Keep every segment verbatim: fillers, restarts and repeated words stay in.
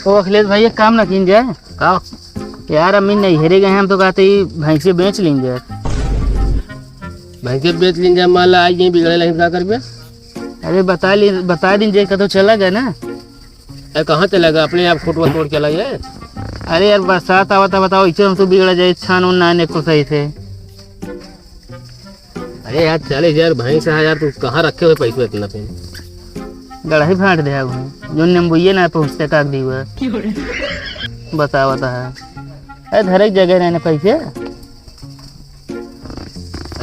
तो अखिलेश भाई, एक काम ना कीन जाए? का? यार, अम्मी नैहरे गए हैं, हम तो कहते ही भैंसे बेच लीन जाए। भैंसे बेच लीन जाए, मान ला, आज यहीं बिगड़े लगे, का करबे? अरे, बता ली, बता दीन जाए, कतो चला गया ना। अरे, कहाँ चला गया? अपने आप खुटवा तोड़ चला गया। अरे यार, बरसात आवता, बताओ, इसे हम तो बिगड़ा जाए, छान उन ना ने को सही से। अरे यार, चालीस हजार भैंस है यार, तू कहाँ रखे हुए पैसे इतना पे? गड़ही फाड़ दे है वो, जो नींबुइये ना पहुँचते काट दी हुआ। बता, बता है। अरे, धरे की जगह रहने पैसे। अरे।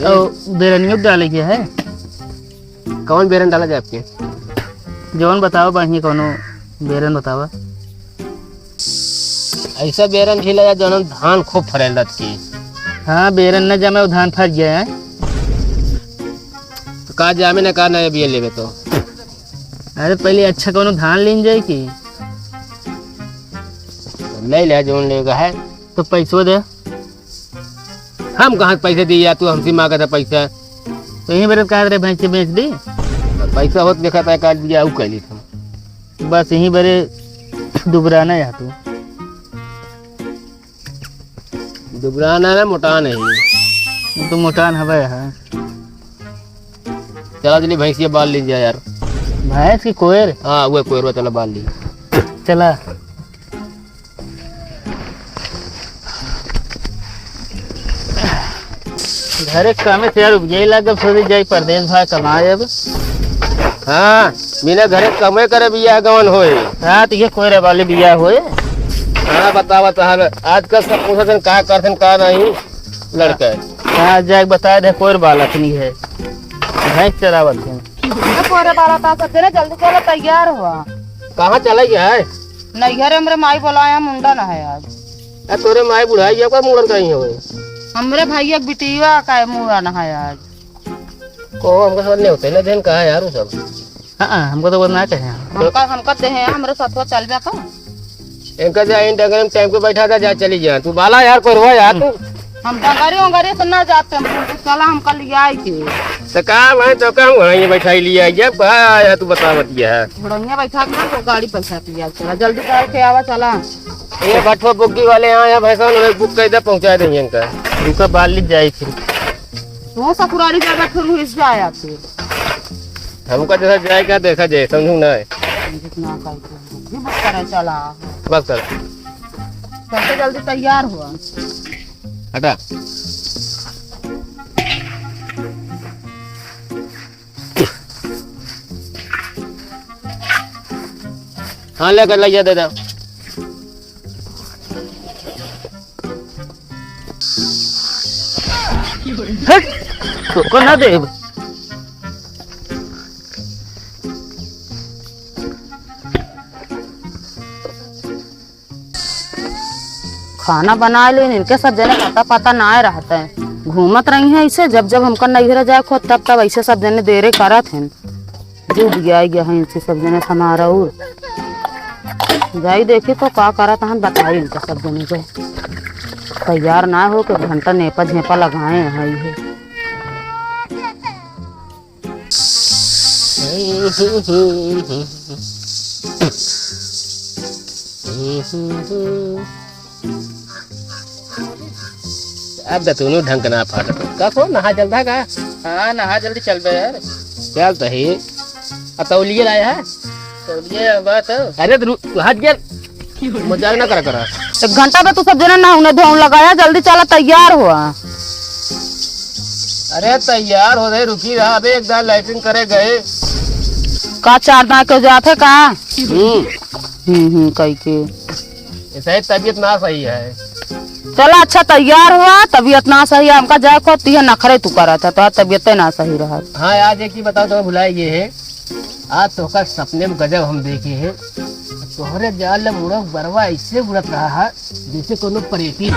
और बेरनियो डाले के है। कौन बेरन डाला जाए आपके? जौन बताओ, बढ़िया कौनो बेरन बतावा। ऐसा बेरन ढीला या जौन धान खूब फरेल रत की। हाँ, बेरन न जामे, वो धान फट गया है। तो का जामे ना, का ना बिया लेबे तो? अरे, पहले अच्छा कौनो धान लीन जाए की। ले ले, जौन लेगा है। तो पैसो दे। हम कहाँ से पैसे दी यार, तू हमसे मांगा था पैसा। तो यहीं बेरे कहा रे, भैंस के बेच दी। पैसा होत देखा था, काट दिया, ऊ कैली था। बस यहीं बेरे दुबराना या तू। दुबराना ना, मोटान है। वो तो मोटान हवे है। चला चली भैंसिया बाल ली जाए यार। भैंस की कोयर? हाँ, वो कोयरवा, चला बाल ली। चला। घरे कामे से यार उबजाई लागल, सोचे जाई परदेस भाई कमाए अब। हाँ, बिना घरे कमे करे बियाह गवन होए। हाँ, तो ये कोयरे वाले बियाह होए। हाँ, बतावा तहार, आजकल सब पूछत हन का करथन का नहीं, लड़का। हाँ, जाके बता दे, कोयर बालक नहीं है, भैंस चरावत है। ए, कोयरे वाला ता सब जने जल्दी चलो, तैयार हुआ। कहाँ चले गया है? नैहर हमरे माई बोलाया, मुंडन है आज। आ, तोरे माई बुढ़ाई गया, का मुंडन कहीं होए? हमरे भाई एक बिटिया का मुंडन है आज। को हमको समझ नहीं होते ना, देन कहा यार वो सब। हाँ, हमको तो वो ना कहे हैं। हमका, हमका दे हैं, हमरे साथ वो चल बे का। इनका जा, इन डंगरे में टाइम को बैठा था, जा चली जा। तू बाला यार, कोई रोवा यार तू। हम डंगरी उंगरी से ना जाते हैं, चला हमका लिया आई के। तो का भाई, तो का वहीं बैठा ही लिया, ये कहा यार तू बतावत ये है। घोड़निया बैठा के ना, तो गाड़ी बैठा के लिया, चला जल्दी करके आवा, चला। ये भट्ठो बुग्गी वाले यहाँ, यहाँ भैंसा उन्हें बुक कर दे, पहुँचा देंगे इनका। उनका बाल लिख जाए फिर। तू ससुरारी जाबे, फिर हुइस जाए आते। हमका जैसा जाए क्या देखा जाए, समझू ना है। समझत ना का, तू भी बुक करे चला। बस कर। सबसे जल्दी तैयार हुआ। हटा। हाँ, लेकर लइया दे दे। हट, तोको ना देब। खाना बनाए लेन, इनके सब जने पता पता नाय रहत है, घूमत रही हैं ऐसे। जब जब हमका नैहरे जाए को होत, तब तब ऐसे सब जने देरे करत हैं। जो भी आई गया है इनसे सब जने समारा और जाई देखी तो का करत हन, बताई इनका सब जने के। तैयार ना हो के घंटा नेपा झेपा लगाए हैं ये। अब तो दोनों ढंग ना फाटत। का को नहा जल्दा का? हाँ, नहा जल्दी चल बे यार। चल तो ही। आ तौलिए लाया है? तौलिए बात है। अरे तो रु-, हट गया। मजाक ना करा करा। एक घंटा में तू सब जना नहाउने धोने लगाया, जल्दी चला तैयार हुआ। अरे तैयार हो रहे, रुकी रहा, अबे एक दान लैट्रिन करे गए। का चार दान के जात है का? हम्म। हम्म, हम्म, कही के। ऐसा ही तबीयत ना सही है। चला अच्छा तैयार हुआ, तबीयत ना सही है, हमका जाए को तिहे नखरे तू करत है, तो तबीयत ना सही रहा। हाँ, आज एक चीज बताओ, तो भुलाए ये है, आज तोहका सपने में गजब हम देखे हैं। तोहरे जाल ले मुड़ो बरवा ऐसे उड़त रहा है, जैसे कोनो परेती।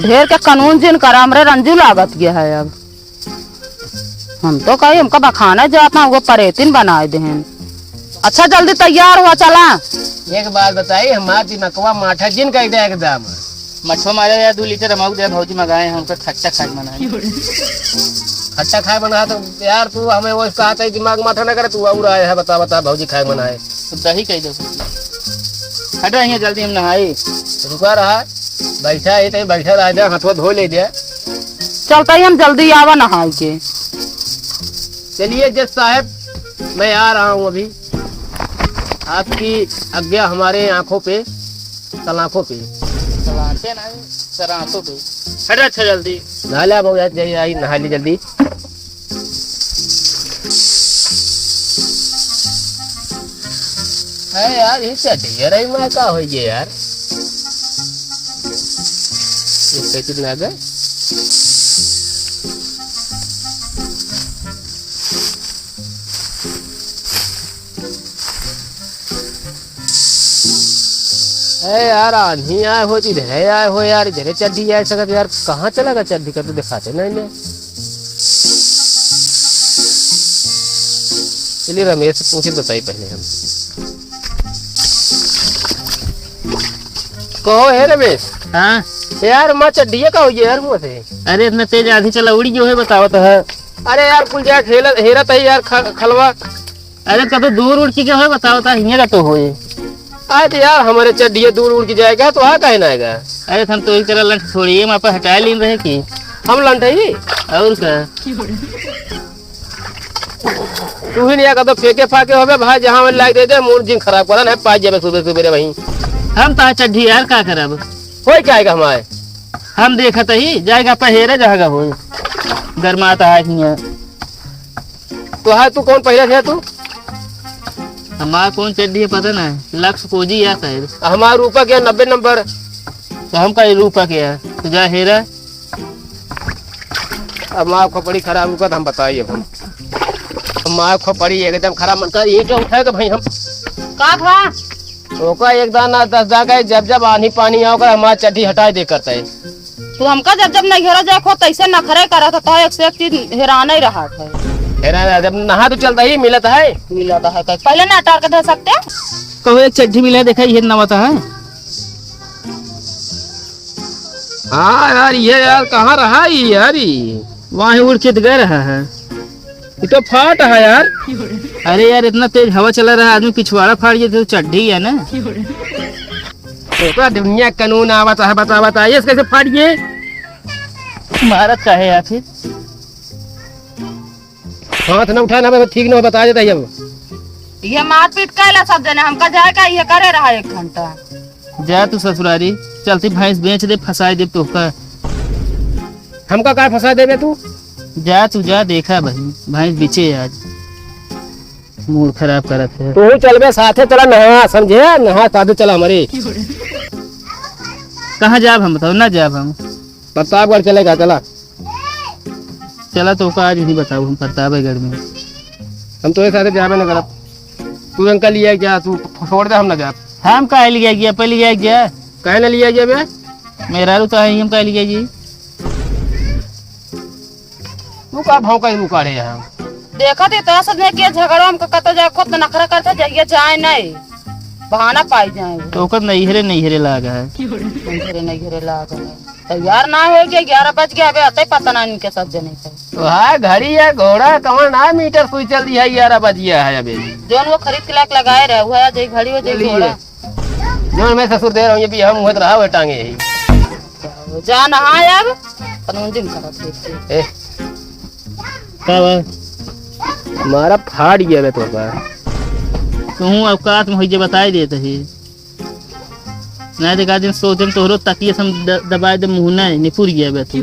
ढेर के कानून जिन करा, हमरे रंजू लागत गया है अब। हम तो कही हमका बखाना जात ना, वो परेतिन बनाए देहन। अच्छा, जल्दी तैयार हुआ, चला। एक बात बताई, हमार दिमकवा माठा जिन कह दे एकदम। मठो मारे यार, दो लीटर अमाऊ दे, भौजी मंगाए हैं, हमको खट्टा खाए के मन है। खट्टा खाए मन है तो यार, तू हमें वो कहा था, दिमाग माठा ना करे, तू और आए है, बता, बता, भौजी खाए मन है। तो दही कह दो। हटा यहाँ जल्दी, हम नहाई। रुका रहा, बैठा है, तहीं बैठा रहा जा, हथवा धो ले जा। चलता ही हम जल्दी आवा नहाई के। चलिए जज साहब, मैं आ रहा हूँ अभी। आपकी आज्ञा हमारे आंखों पे, सलाखों पे। सलाखे नहीं, सराखों पे। हटा अच्छा जल्दी। नहा ले, अब हो जाए, जाइए, आई, नहा ली जल्दी। है यार, ये चड्डी है रही, मैं का होई ये यार? ये पैकेट में आ गए। है यार, आन्ही आए हो, इधर है आए हो यार, इधर चड्डी आए सकत यार, कहाँ चला गया चड्डी का तो दिखाते नहीं ने। चलिए रमेश से पूछे, बताई पहले हम। कहो हे रमेश। हाँ। यार, माँ चड्डिया का होइए यार, मुँह से। अरे, इतना तेज आँधी चला, उड़ी जो है, बतावत है। अरे यार, कुल जाए हेरत, हेरत है यार, ख-, खलवा। अरे, का तो दूर उड़ के क्या होए, बतावत है, हियाँ का तो होए। अरे तो यार, हमारे चड्डिया दूर उड़ के जाएगा, तो आ काहे ना आएगा? अरे, हम तो एक तरह लंठ छोड़िए, वहाँ पर हटाए लीन रहे कि। हम लंठ है? और का? तू ही नहीं आकर तो फेंके फाके होबे भाई, जहाँ मन लाग दे दे, मूड जिन खराब करन है, पाई जाबे सुबह सुबह रे वहीं। हम तो चड्डी यार का करब? होई का आएगा हमारे? हम देखत ही, जाएगा पहेरे जहाँ का होई। गरमात है हियाँ। तो है तू कौन पहले थे तू? हमार कौन चड्डी है पता ना, लक्स कोजी या शायद। हमार रूपा के नब्बे नंबर। तो हम का रूपा के है, तो जा हेरा। अब माँ खोपड़ी खराब रुका तो हम बताइए हम। माँ खोपड़ी एकदम खराब मन कर, ये क्या उठाएगा भाई हम? का था? ओका एक दाना दस दा गए, जब जब आन्ही पानी आओ कर हमार चड्डी हटाए दे करता है। तू हमका जब जब नैहरा जाए खो तैसे नखरे करत हो, तो एक से एक चीज हेराने रहा था। हेरा जब नहा तो चलता ही मिलत है। मिलत है, पहले ना अटार के धर सकते। कहो एक चड्डी मिला देखा, ये नवा तो है। हाँ यार, ये यार कहाँ रहा ये यार, ये वहाँ उड़ के तो गए रहा है। ये तो फाट है यार। अरे यार, इतना तेज हवा चला रहा है, आदमी पिछवाड़ा फाड़ जाए तो चड्डी है ना। तो का दुनिया कानून आवत है, बता, बता, ये कैसे फाट गए? मारत का है यार फिर? हाथ ना उठा ना, मैं ठीक ना बता देता ही अब। ये मारपीट कैला सब जने, हमका जाए का ये करे रहा एक घंटा। जा तू ससुरारी, चलती भैंस बेच दे, फंसाए दे तोहका। हमका काय फंसा देबे तू? जा तू जा, देखा भाई, भैंस बेचे आज। मूड खराब करत है। तू चलबे साथे चला, नहा समझे, नहा साधु चला हमारे। कहाँ जाब हम बताओ, ना जाब हम। प्रतापगढ़ चलेगा, चला। चला तो का आज नहीं बताओ, हम प्रतापगढ़ में। हम तो साथे जाबे ना करब। तू इनका लिया गया, तू छोड़ दे, हम ना जाब। हम काहे लिया गया, पहले लिया गया। काहे ना लिया गया बे? मेहरारू तो है ही, हम काहे लिया जी? तू का भाव का मुकाड़े यहाँ? देखत ही तो सच में के झगड़ा हमका कतो जाए, खुद नखरा करता जाइए, जाए नहीं, बहाना पाई जाए। तो ओकर नैहरे नैहरे लाग है। नैहरे नैहरे लाग है। तैयार ना हो गया, ग्यारह बज गया, अबे अतई पता ना इनके सब जने के। तो हाँ, घड़ी या घोड़ा कौन ना मीटर सुई चल रही है, ग्यारह बज गया है अबे। जौन वो खरीद के लाके लगाए रहे, वो है, जे घड़ी हो, जे चलिए। घोड़ा। जौन मैं ससुर दे रहा हूँ, ये भी हम हुआ रहा, वो टांगे ही। जा नहा अब, कानून दिन करत है। ए। का बा? मारा फाड़ गया बे तोहका। तू औकात में होइए बताई देत ही। नहीं देखा दिन सोचम तोहरो तकिए से हम द-, दबाए दे मुँह नहीं, निपुर गया बे तू।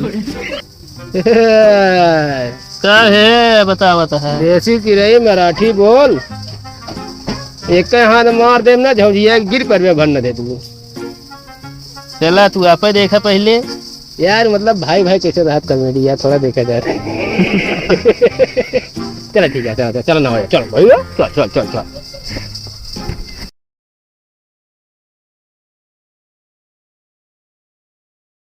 का है बतावत है? देसी चिरई मराठी बोल। एक हाथ मार देम ना, झौझिया गिर परबे, भर न दे तू। चला, तू आपे देखा पहले। यार, मतलब, भाई, भाई कैसे रहत comedy यार, थोड़ा देखा जाए। चला, ठीक है, चला, चला, चला ना भाई, चल भाई, चल, चल, चल, चल।